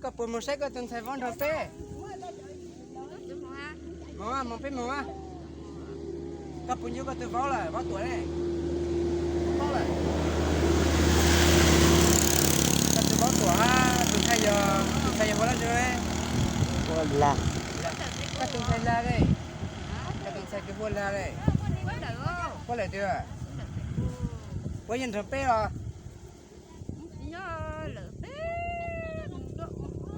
Koj puas moog saib koj tus ntxhais vauv nrog peb? Moog, moog peb moog. Koj puas ncu koj tus vauv lawm, vauv tuam ne? Paub lawm. Koj tus vauv tuam, tus ntxhais yog, tus ntxhais yog hu dab tsi ne? Lag. Koj tus ntxhais lag ne? Koj tus ntxhais kws hu lag ne? Puab lawm twg? Puab yeej nrog peb os?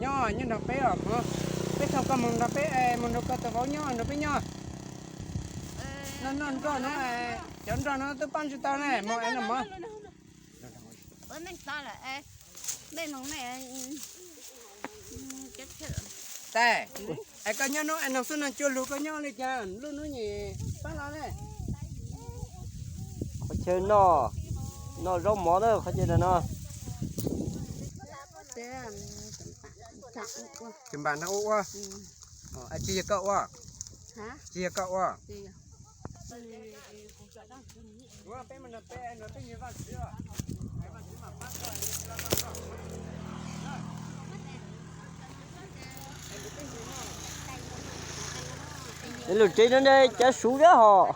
Nyob, nyob nrog peb os mog. Peb thov koj moog nrog peb, moog nrog koj tus vauv nyob nrog peb nyob. Noj noj nroj no, cov nroj no twb paab tsi tau ne, moog es noj mov. Tais, es koj nyob nub es noog xwb noog cua lug koj nyob li cas, lub nub nyem paab los ne? Qhov chaw noj, noj zaub mov na qhov chaw no. Tsis npaam nrog ua ua. Tsis yog koj ua. Tsis yog koj ua. Lub tsev no ne cav suv zab hos.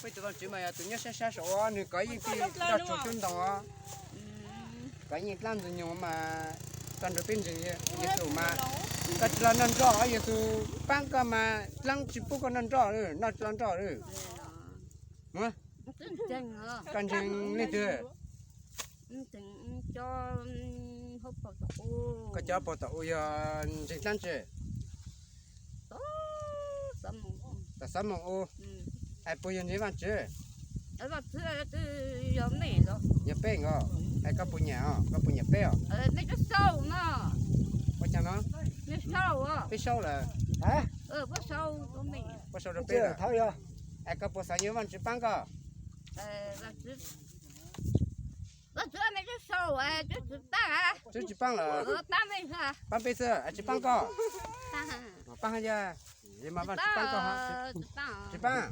Peb tus Vaajtswv mas yog tus nyob sab sab saum ua, nwg kov yeej tij nroj tsuag cub ntoo os. Kov yeej dlaab ntxwg nyoog mas koj nrug peb ntseeg Yexus mas koj tsis los noj nroj, Yexus paab koj mas dlaab tsi pub koj noj nroj, noj tsis tau nroj. Koj ntseeg leej twg? Koj cov pog tom u yog ntseeg dlaab tsi? Tom Xov Moos u. Es puas yog ntseeg Vaajtswv? Yog peb os. Es koj puas nyiam, koj puas nyiam peb os? Ua caag no? Peb sau lawm. Puab sau rau peb lawm. Es koj puas xav yuav Vaajtswv paab koj? Twb tsis paab lawm. Paab peb xwb, tsis paab koj. Paab hab yog, mas Vaajtswv paab koj, tsis paab.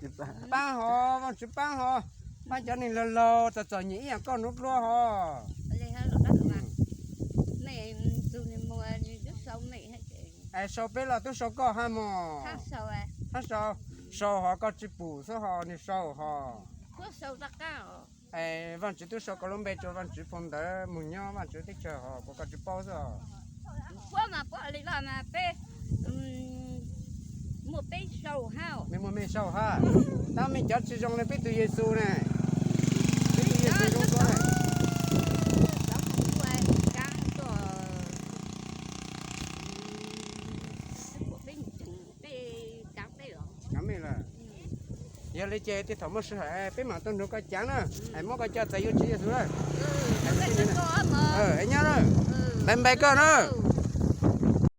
Paab hos, Vaajtswv paab hos. Paab cov neeg laug laug txom txom nyem ib yaam koj nuav dlua hos. Es sau peb los tub sau koj hab mog. Hab sau, sau hos koj tsis pum xwb hos nwg sau hos. Es Vaajtswv tub sau koj lub npe rua Vaajtswv phoo ntawv moog nyob Vaajtswv teb chaws hos kuas koj tsis paub xwb os. Mej muaj mej sau hab, tab mej cov tsis zoo le peb tug Yexus ne. Peb tug Yexus zoo dua ne. Yog le ces tej thaum muaj sij hawm peb maam tuaj nrug koj caav na, es muab koj coj txais yuav Tswv Yexus na. Es nyob na, npaj npaj koj na.